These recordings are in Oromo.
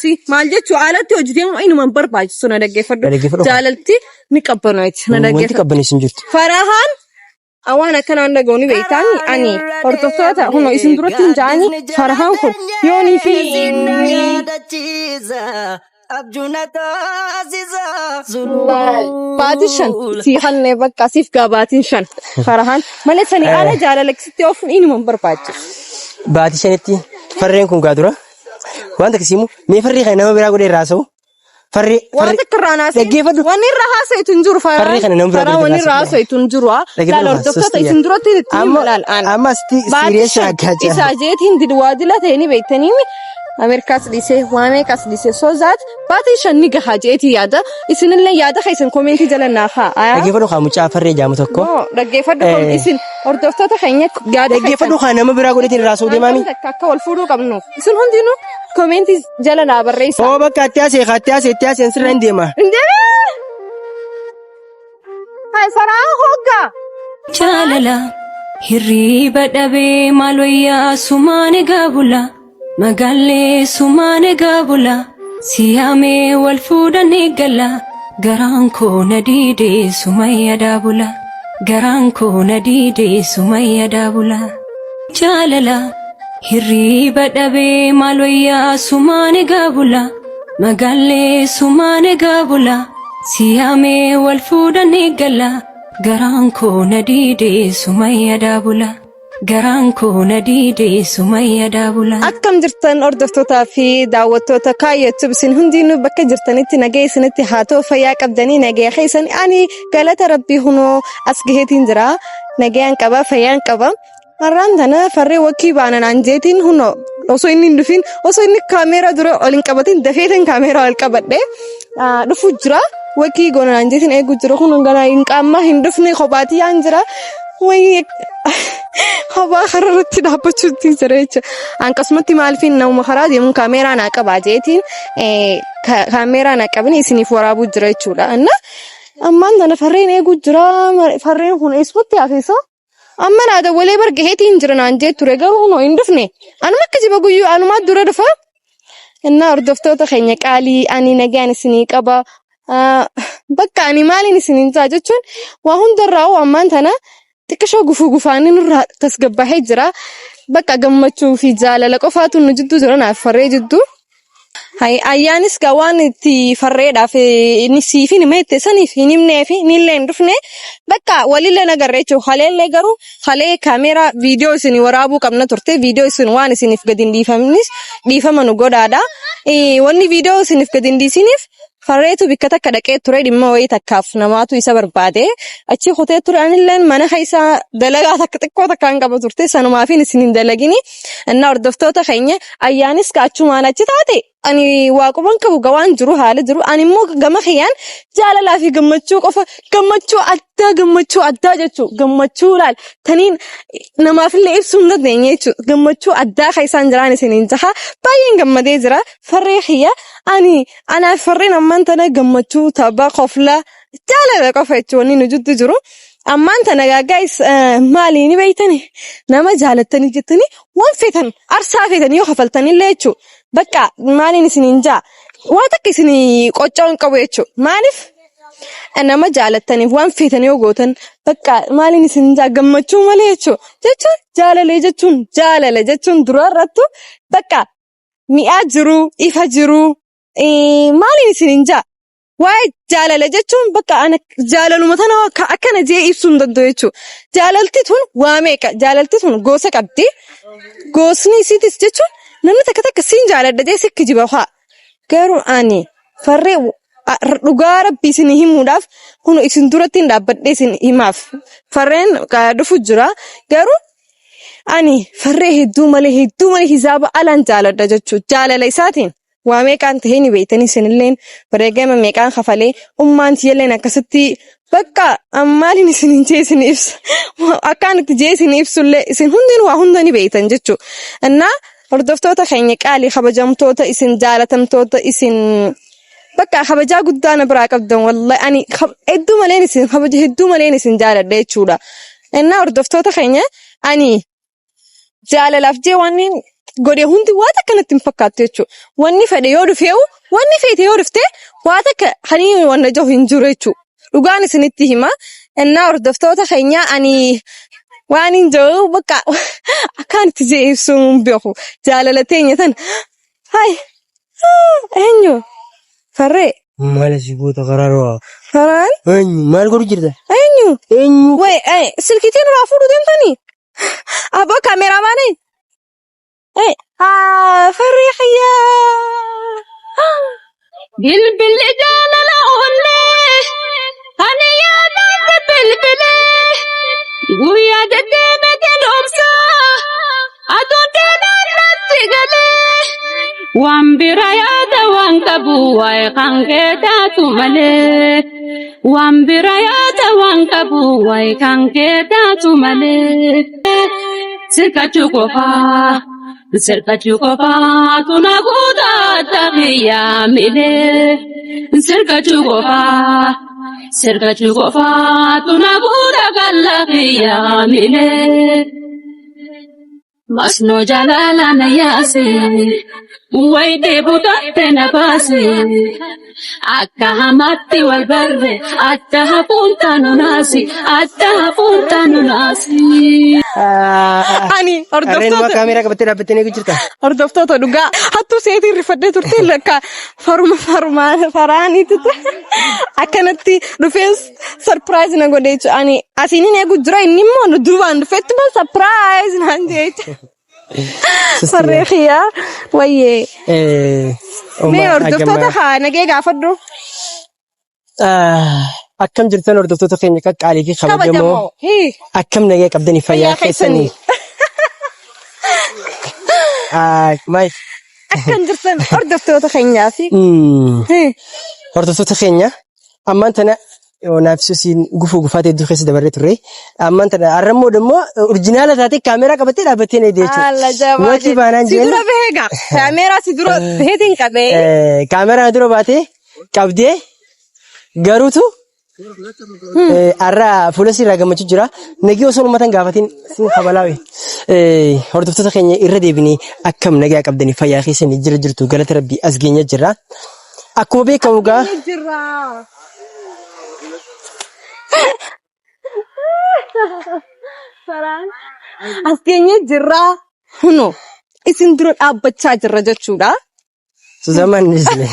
Si maal jechuu alatti hojjetamuu inuma hin barbaachisu na dhaggeeffadhu. Na dhaggeeffadhu. Jaalalti ni qabbanooti na Wanti dhaggeeffadhu. qabbaneessu hin jirtu. Farahaan waan akkanaan dhaga'u ni beektaan ani hordoftoota huno isin duratti hin ja'ani farahaan kun yoonii fi Baatii 5 sii kannee bakka siif gaa baatiin 5 farahaan malee sanii ala jaalala sitti ofuun inuma hin barbaachisu. Baatii 5tti farreen kun gaa dura waan takka siimu mee farree kana nama biraa godhee irraa haasa'u farree Waan farree takka irraa naasee dhaggeeffadhu. Wanni irraa haasa'itu hin jiru faraan. Farree kana nama biraa Faraan godhee wanni irraa irraa haasa'itu hin jiru. Dhaggeeffadhu Laal kaa, hordoftoota sister. isin duratti itti Amma hima laal aan. amma asitti Baatii serious 5 akkaachaa. isaa jeetiin didwaa dila ta'e ni beektanii Ameerikaas dhiisee waa meeqas dhiisee so that baatii 5 ni gahaa jeetii yaada isinillee yaada keessan koomeentii jala naa kaa. Dhaggeeffadhu kaa mucaa farree jaamu tokko. No dhaggeeffadhu kom isin hordoftoota keenya yaada Dhaggeeffadhu kaa nama biraa godheetiin irraa haasa'u deemaami. Takka akka wal fuudhuu qabnu isin hundinuu koomeentii jala naa barreessaa. Oo bakka itti haasee kaa itti haasee itti haasee sirra hin deema. Indee! Hai faraan hoggaa! Jaalala hirriiba dhabee maal wayyaa sumaan egaa bula magaallee sumaan egaa bula siyaamee wal fuudhan eegala garaan koo na diidee suma yadaa bula garaan koo na diidee suma yadaa bula jaalala hirriiba dhabee maal wayyaa sumaan egaa bula magaallee sumaan egaa bula siyaamee wal fuudhan eegala Garaan koo na diidee suma yadaa bula. Garaan koo na diidee suma yadaa bula. Akkam jirtan hordoftootaa fi daawwattoota kaayyoo isin hundinuu bakka jirtanitti nagaya isinitti haa ta'u fayyaa qabdanii nagaya keessan ani galata rabbii hunoo as gaheetiin jira nagayaan qaba fayyaan qaba. Har'aan tana farree wakkii baana naan jeetiin hunoo osoo inni hin dhufin osoo inni kaameeraa dura ol hin qabatin dafeetiin kaameeraa ol qabadhe dhufuu jira. Wakkii goona naan jeetiin eeguu jira kun ganaa hin qaammaa hin dhufne kophaatii yaan jira. Wayii kophaa karaa irratti dhaabbachuutti jira jechuudha. Akkasumatti maaliifin nama karaa deemuun kaameeraa naa qabaa jeetiin kaameeraa naa qabin isiniif waraabuu jira jechuudha. Inna ammaan tana farreen eeguu jira farreen kun eessumatti hafeessa? Amma naa dawwalee bar gaheetiin jira naan jee ture garuu hunoo hin dhufne. Anuma akka jiba guyyuu anumaa dura dhufa. Innaa hordoftoota keenya qaalii ani nagaan isinii qaba. Bakka ani maaliin isiniin ta'a jechuun waa hundarraa hoo ammaan tana xiqqishoo gufuu gufaanii nurraa tasgabbaahee jira. Bakka gammachuu fi jaalala qofaatu nu jidduu jira naaf farree jidduu. Hay ayyaanis gaa waan itti farreedhaaf inni siif hin hime itti saniif hin himnee fi inni hin dhufne bakka walillee nagarre jechuudha. Haleellee garuu halee kaameeraa viidiyoo isin waraabuu qabna turte viidiyoo isin waan isiniif gadi hin dhiifamnis dhiifama nu godhaadha. Wanni viidiyoo isiniif gadi hin dhiisiniif farreetu bikka takka dhaqee ture dhimma wayii takkaaf namaatu isa barbaade achi kutee ture anilleen mana keessa dalagaa takka xiqqoo takkaan qaba turte sanumaafin isin hin dalagini. Innaa hordoftoota keenya ayyaanis ka achumaan achi taate ani waaquman qabu gawaan jiru haala jiru ani immoo gama kiyyaan jaalalaa fi gammachuu qofa gammachuu addaa gammachuu addaa jechuu gammachuu laal taniin namaafillee ibsuu hin dandeenye jechuu gammachuu addaa ka isaan jiraan isiniin jaha baay'een gammadee jira farree kiyya ani anaaf farreen ammaan tana gammachuu tapha kofla jaalala qofa jechuun wanni nu jiddu jiru. Ammaan tana gaa guys maali ni beektani nama jaalattanii jettanii waan feetan arsaa feetan yoo kafaltanillee jechuu bakka maaliin isiniin jaa waa takka isinii qoccoo hin qabu jechuu maaliif nama jaalattaniif waan feetan yoo gootan bakka maaliin isiniin jaa gammachuu malee jechuu jechuun jaalalee jechuun jaalala jechuun dura irrattu bakka mi'aa jiru ifa jiru maaliin isiniin jaa Waa'ee jaalala jechuun bakka ana jaalaluma tana akka akkana jee ibsuu hin danda'u jechuudha. Jaalalti tun waa meeqa? Jaalalti tun gosa qabdi. Gosni isiitis jechuun namni takka takka siin jaaladha jee si kijiba haa. Garuu ani farree dhugaa rabbi isin himuudhaaf kun isin duratti hin dhaabbadhee isin himaaf. Farreen dhufu jira. Garuu ani farree hedduu malee hedduu malee hisaaba alaan jaaladha jechuudha. Jaalala isaatiin. Waa meeqaan tahee ni beeytanii isinilleen wareegama meeqaan kafalee ummaan tiyyalleen akkasitti bakka maaliin isin jee isin ibsa akkaan itti jee isin ibsullee isin hundinuu waa hunda ni beeytan jechuu innaa hordoftoota keenya qaalii kabajamtoota isin jaalatamtoota isin bakka kabajaa guddaa na biraa qabdan wallahi ani hedduu maleen isin kabaja hedduu maleen isin jaaladha jechuudha innaa hordoftoota keenya ani jaalalaaf jee waan godhe hundi waa takka natti hin fakkaattu jechuudha. Wanni fedhe yoo dhufeewu wanni feete yoo dhufte waa takka hanii wanna jiru hin jiru jechuudha. Dhugaan isinitti hima. Innaa hordoftoota keenya ani waan hin jiru bakka akkaan itti jee ibsuu hin beeku. Jaalala teenya tan. Hai eenyu? Farree. Maal asii goota karaarraa? Faraan Eenyu maal godhu jirta? eenyu? Eenyu? Wai silkiitiin irraa fuudhuu deemtanii? Aboo kaameraamaanii? Haa farree kiyyaa. Bilbilli jaalala onnee ani yaadaan bilbilee guyyaa deddeebi'ee dhoomsa aduun deenaan natti galee waan bira yaada waan qabu waa'ee kan kee taatu malee waan bira yaada waan qabu waa'ee kan kee taatu malee sirkachuu qofaa. Sirkachuu qofaatu na guutaa biyyaa milee. Sirkachuu qofaa. Sirkachuu qofaatu na guutaa galla biyyaa milee. Masnoo jaalala na yaase. Wayi deebuu taate na baase. Akka hamaatti wal barre adda hafuun taanu naasi. Adda hafuun taanu naasi. Ani Harreen waa hordoftoota kaameeraa qabattee dhaabbattee eegu jirta. hordoftoota dhugaa hattuu seetiin rifadhee turte lakka faruma farumaa faraaniitu akkanatti dhufees sarpiraayiz na godhe jechuudha. Ani asiin hin eegu jira inni immoo nu duubaan dhufeetti immoo sarpiraayiz naan jedhe jechuudha. Farree kiyyaa wayyee. Mee hordoftoota haa nagee gaafadhu. Akkam jirtan hordoftoota keenya qaqqaalii fi kabajamoo. Kabajamoo. Hii. Akkam nagee qabdanii fayyaa Fayyaa keessanii. keessanii. Maal? Akkam jirtan hordoftoota keenyaa fi. Hii. Hordoftoota keenya Ammaan tana naaf susiin gufuu gufaatee hedduu keessa dabarree turre. Ammaan tana har'ammoo immoo orjinaala taatee kaameeraa qabattee dhaabbattee na jechuudha. Alla jabaa Wakii baanaan Si jeen dura bahee gaa. Kaameeraa si dura baheetiin qabee. kaameeraa dura baatee qabdee garuutu har'a fuula sirraa gammachuu jira. Nagii osoo uummata hin gaafatin sin kabalaawe. Hordoftoota keenya irra deebinee akkam nagaa qabdanii fayyaa keessanii jira jirtu galata rabbii as geenya jirra. Akkuma beekamu gaa Ni jirra. Saraan as geenyee jirra. Kunoo isin dura dhaabbachaa jirra jechuudha. Suzamaan ni jisne.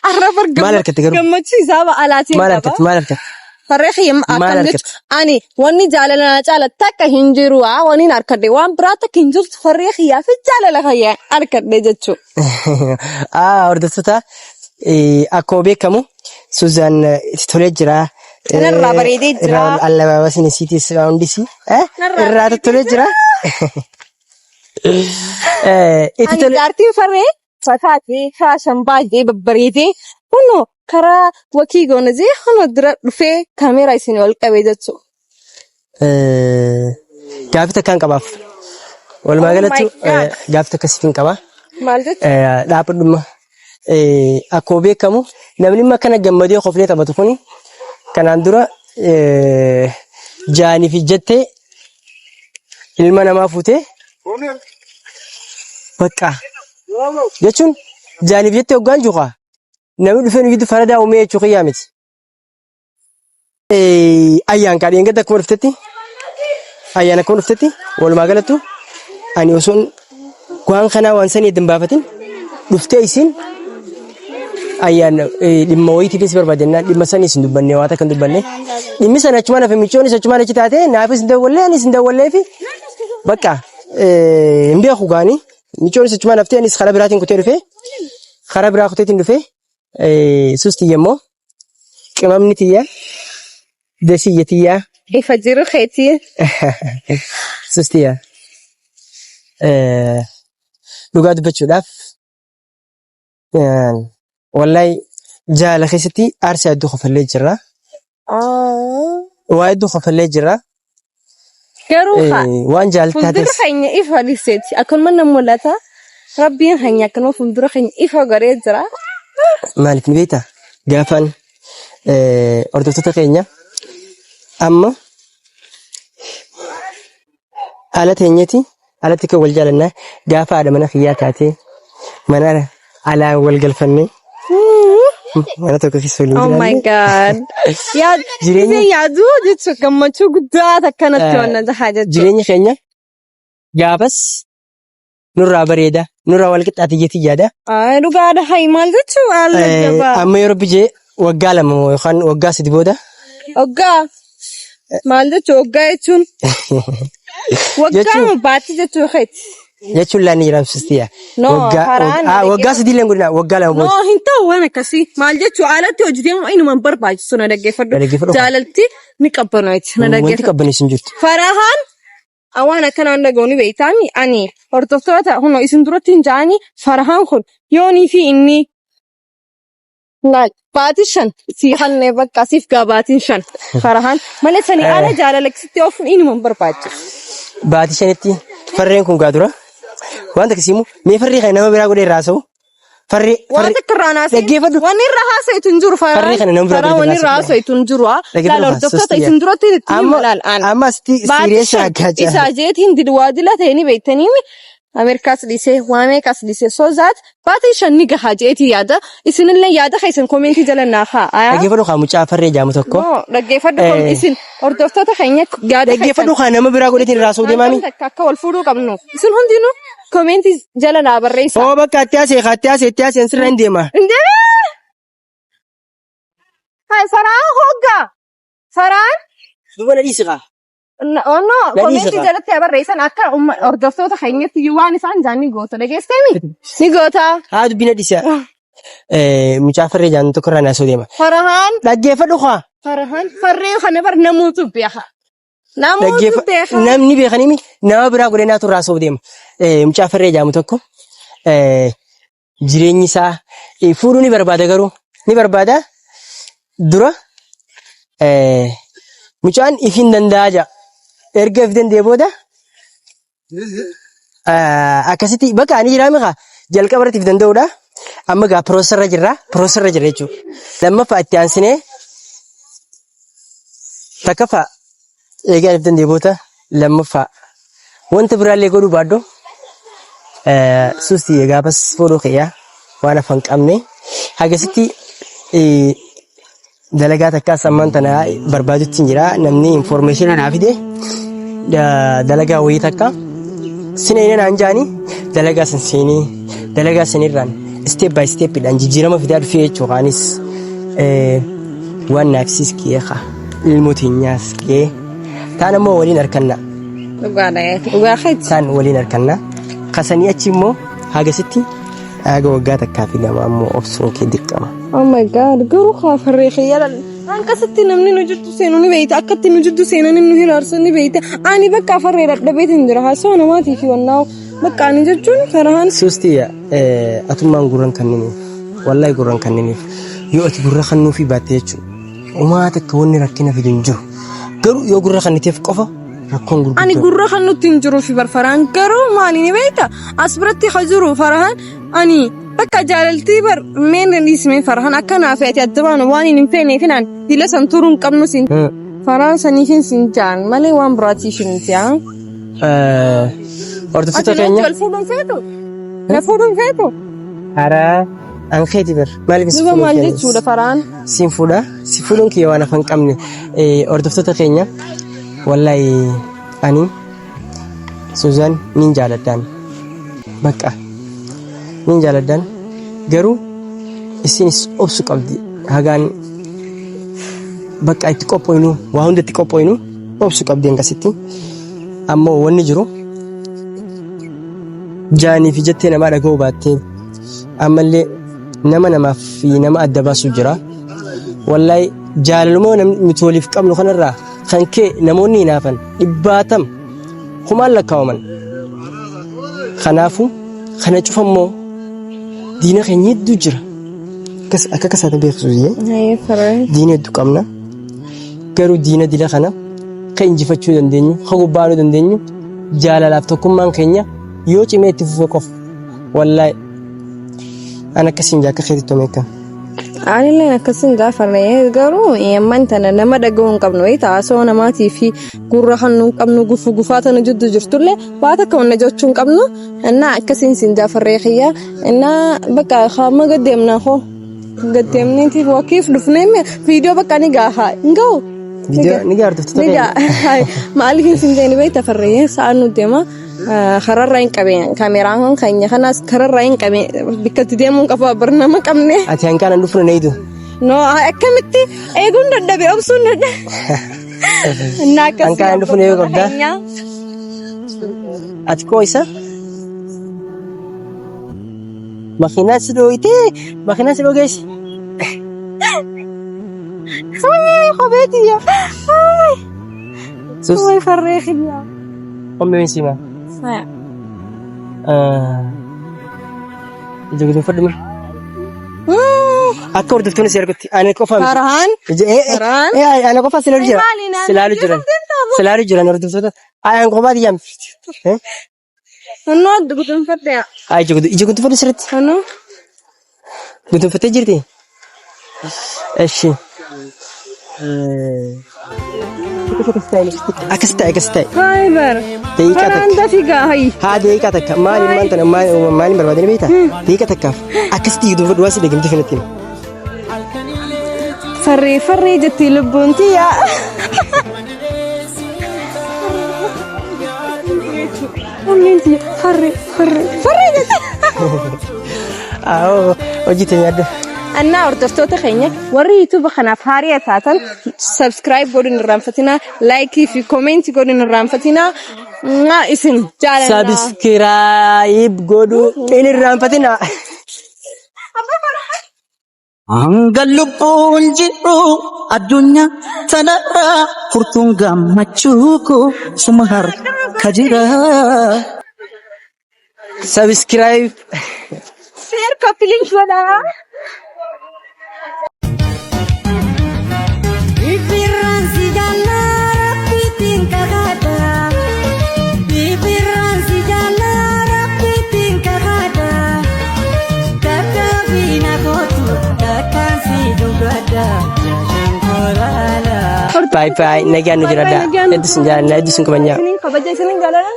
Arra bar Maal harkatti garuu? gammachuu isaa ba'alaatiin Maal qaba. harkatti? Maal harkatti? Farree kiyya Maal akkam harkatti? jechu ani wanni jaalala na caala takka hin jiru haa waniin harkadhe waan biraa takka hin jirtu farree kiyyaa fi jaalala kiyya harkadhe jechuu. Ah, hordoftoota akkuma beekamu Suzaan itti tolee jira. Kanarraa bareedee jira. Irraa allabaabasiin isiitis hundisi. Narraa Irraa tolee jira. Itti Ani tolee. jaartiin farree fataatee karaa baay'ee babbareedee kunoo karaa wakii goona jee kunoo dura dhufee kaameeraa isin ol qabee jechuudha. Gaaffii takkaan qabaaf. Walumaa Oh my galatti God. gaaffii takka siif hin qaba. Maal jechuudha? Dhaabbadhumma. Akkuma beekamu namni amma akkana gammadee koflee taphatu kuni kanaan dura jaanii fi jettee ilma namaa fuutee bakka jechuun jaaniif jettee hoggaan juukaa namni dhufee nu gidduu faradaa uumee jechuu kiyyaa miti. Ayyaan kaa dheengadda akkuma dhuftetti ayyaan akkuma dhuftetti walumaa galattu ani osoon waan kanaa waan sanii adda hin baafatin dhuftee isin ayyaan dhimma wayiitiif si barbaade jennaan dhimma sanii isin dubbanne waan takka hin dubbanne dhimmi sana achumaan hafe michoonis achumaan achi taate naafis hin dawwallee anis hin dawwallee fi bakka hin beeku gaanii michoonis achumaan haftee anis karaa biraatiin kutee dhufe karaa biraa kuteetiin dhufe sus tiyya immoo qimamni tiyya dasiyya tiyya Ifa jiru keetii. sus tiyya dhugaa dubbachuudhaaf wallahi jaala keessatti aarsaa hedduu kafallee jirra. Waa hedduu kafallee jirra. Garuu haa Waan jaalli fuuldura taates keenya ifa dhiseeti. Akkanuma nan mul'ata. Rabbiin keenya akkanuma fuuldura keenya ifa godhee jira. Maaliif ni beektaa? Gaafaan hordoftoota keenya amma ala teenyeeti Alatti kan wal jaalannaa gaafa haadha mana kiyyaa taatee mana alaa wal galfannee mana tokko keessa waliin Oh my jiraanne. God. Yaa Jireenya gisee yaaduu jechuun gammachuu guddaa takkanatti Eh, wanna jahaa jechuudha. jireenya keenya gaafas nurraa bareeda nurraa wal qixxaate jeetii yaada. Ay dhugaadha hay maal jechuun haala jabaa. Amma yeroo bijee waggaa 2 yookaan waggaa 3 booda Waggaa maal jechuun waggaa jechuun waggaa Jechuun- baatii jechuu keeti. jechuun laanni jedhamsistiya. No, Waggaa karaan waggaa 3 illee godina waggaa 2 No, booda. hin ta'u waan akkasii. Maal jechuu alatti hojjetee inuma hin barbaachisu na dhaggeeffadhu. Na dhaggeeffadhu. Jaalalti ni qabbanooti na Wanti dhaggeeffadhu. qabbaneessu hin jirtu. Farahaan waan akkanaan dhaga'u ni beektaami. Ani hordoftoota huno isin duratti hin ja'ani Farahaan kun yoonii fi inni laal baatii 5 sii hannee bakka siif gaa baatiin 5 Farahaan malee sanii ala jaalala sitti ofuun inuma hin barbaachisu. Baatii 5tti farreen kun gaa dura waan takka siimu mee farree kana nama biraa godhee irraa haasa'u Farree Waan farree takka irraa naasee. Dhaggeeffadhu. Wanni irra haasa'itu hin jiru faraan. Farree kana nama biraa Faraan godhate wanni irra naasee. haasa'itu hin jiru. Dhaggeeffadhu Laal haa, hordoftoota sostiya. isin duratti itti Amma hima laal aan. amma asitti Baatii serious 5 akkaachaa. isaa jeetiin didwaa dila ta'e ni beektanii Ameerikaas dhiisee waa meeqas dhiisee so that baatii 5 ni gahaa jeetii yaada isinillee yaada keessan koomeentii jala naa haa. Dhaggeeffadhu haa mucaa farree jaamu tokko. No dhaggeeffadhu kom isin hordoftoota keenya yaada Dhaggeeffadhu haa nama biraa godheetiin irraa haasa'uu deemaami. Takka akka wal fuudhuu qabnu isin hundinuu Koomeentii jala naa barreessaa. Oo bakka itti haasee itti haasee itti haasee sirra hin deema. Indee! Hai faraan hoggaa. Faraan Duuba na dhiisi kaa. No, Na dhiisi koomeentii kaa. jalatti haa barreessan akka hordoftoota keenyatti iyyuu waan isaan jaan ni goota dhageessemi. Ni goota. Haa dubbii na dhiisi. Mucaa farree jaan tokko irraa naasoo deema. Farahaan Dhaggeeffadhu kaa. Farahaan farree kana bar namuutu beeka. Namoota Dhaggeeffa beekaa. namni beekanii nama biraa godhee naatu irraa soof deema. Mucaa farree jaamu tokko jireenyi isaa fuudhuu ni barbaada garuu ni barbaada dura mucaan if hin danda'a ja'a. Erga if danda'e booda Akkasitti bakka ani jiraame kaa jalqaba irratti if danda'uudha. Amma gaa piroosarra jirra. Piroosarra jirra jechuudha. Lammaffaa itti aansinee takkaffaa eegaa if danda'e booda lammaffaa wanta biraallee godhuu baadhu suustii gaafas fuudhuu kiyya waan afan qabne hagasitti Dalagaa takkaas ammaan tana barbaadutti hin jira. Namni information naa fide dalagaa wayii takka sineene naan jaani dalagaa san seenee dalagaa sanirraan step by step dhaan jijjiirama fidaa dhufee jechuudha. Anis waan naafsis kiyee kaa ilmoo teenyaas kiyee taan ammoo waliin harkanna. Dhugaadha. Dhugaa keeti. Taan waliin harkanna. Kasanii achi immoo hagasitti Haga waggaa takkaa fi lama ammoo obsuun kee dirqama. Oh my God, garuu kaa farree kiyya laal. Akkasitti namni nu jiddu seenu ni beeyta. Akkatti nu jiddu seenanii nu hiraarsan ni beeyta. Ani bakka farree dadhabeetiin jira. Haasawaa namaatii fi wannaa bakka ani jechuun farahaan. Suustiya atummaan gurran kanniniif wallahi gurran kanniniif yoo ati gurra kannuufii baatte jechuudha. Umaa takka wanni rakkina fidu hin jiru. Garuu yoo gurra kanniteef qofa rakkoon Ani gurguddoo. gurra kan nutti hin jiru fi barfaraan garuu maali ni beekta as biratti ha jiru farahaan ani bakka jaalaltii bar meen dhiismee farahaan akka naa feete adda baanu waan hin feeneef naan dila san turuu hin qabnu sin faraan saniifin sin jaan malee waan biraatiif hin jaan. Hordoftoota Ati keenya. wal fuudhuun feetu? Na fuudhuun feetu? Haraa an keeti bar maaliif si Duba fuudhuun maal keenya? jechuudha faraan? Siin fuudha si fuudhuun kiyya waan afan qabne hordoftoota keenya Wallahi ani Suzaan nin jaaladhaan bakka nin jaaladhaan garuu isinis obsu qabdi hagaan bakka itti qophooynu waa hunda itti qophooynu obsu qabdi hangasitti ammoo wanni jiru jaanii fi jettee namaa dhaga'uu baattee ammallee nama namaaf fi nama adda baasu jira wallahi jaalaluma namni nuti waliif qabnu kanarraa kan kee namoonni hinaafan dhibbaatam kumaan lakkaawaman. Kanaafuu kana cufa immoo diina keenya hedduu jira. Akka akkasaati beeksisu diina hedduu qabna. Garuu diina dila kana kan injifachuu dandeenyu, kan gubbaanuu dandeenyu jaalalaaf tokkummaan keenya yoo cimee itti fufe qofa. Wallaahi an akkasiin jaa akka keetitti homeekka. Anillee akkasin gaafanne garuu ammaan tana nama dhaga'uu hin qabnu wayita haasawaa namaatii fi gurra kan nu hin qabnu gufu gufaa tana jidduu jirtullee waa takka wanna jechuu hin qabnu innaa akkasiin sin gaafarree kiyya innaa bakka hamma gaddeemna hoo gaddeemneeti wakiif dhufnee viidiyoo bakka ni gaafa hin ga'u. Viidiyoo ni gaartu Ni gaa maaliif sin jeeni beekta farree sa'aan nu deema. Kararraa hin qabeen kaameraan keenya kanaas kararraa hin qabeen bakka itti deemuu hin qabu bar nama qabne. Ati hanqaan hin dhufne eeydu. No akkamitti eeguun dadhabe obsuun dadhabe. Innaa akkasii Hanqaan hin dhufne eeguu qabda. Ati koo isa? Makiinaa si dhooyitee makiinaa si dhoogeessi. Kophee tiyya. Sus. Way farree kiyya. Ommi win sima. Saya. Ija gudunfadhu mee. Akka hordoftoonni si argutti ani qofa miti. Farhaan. Ija Farhaan. Ana qofa si ilaalu jira. Maali naan Si ilaalu jiran. Si ilaalu jiran hordoftoota. Ani qofaa xiyyaam. Annoo adda gudunfadhe. Ija gudu ija gudunfadhu sirriitti. Annoo. Gudunfattee jirti? Eshi. Akkas ta'e akkas ta'e. Fiber. Daqiiqaa Farhaan takka. dafii gaa hayi. Haa daqiiqaa takka. Maali maal tana maali barbaadani beektaa? Daqiiqaa takkaaf akkasitti gudunfadhu waan si dhagamte finatti. Farree farree jetti lubbuun tiyya. Onneen tiyya farree farree farree jetti. Awoo hojii teenya adda. Annaa hordoftoota keenya warri YouTube kanaaf haariya taatan subscribe godhuun irraanfatinaa, like fi comment godhuun irraanfatinaa. Mwah, Isin jaalannaa. Sabiskiraayib godhuu hin irraanfatinaa. Hanga lubbuun jiru addunyaa tanarraa furtuun gammachuu koo suma harka jira. Subscribe. Share copy link godhaa. Ifirraan si jaallaa rabbiitiin kakadha. Ifirraan si jaallaa rabbiitiin kakadha. Takkaa fi na kootu takkaan si dhugadha. Yaashaan koolaala. Bye bye. Nagaan nu jiraadha. Hedduu sin jaalladha. Hedduu sin kabajaa. Isinin kabaja isinin jaalladha.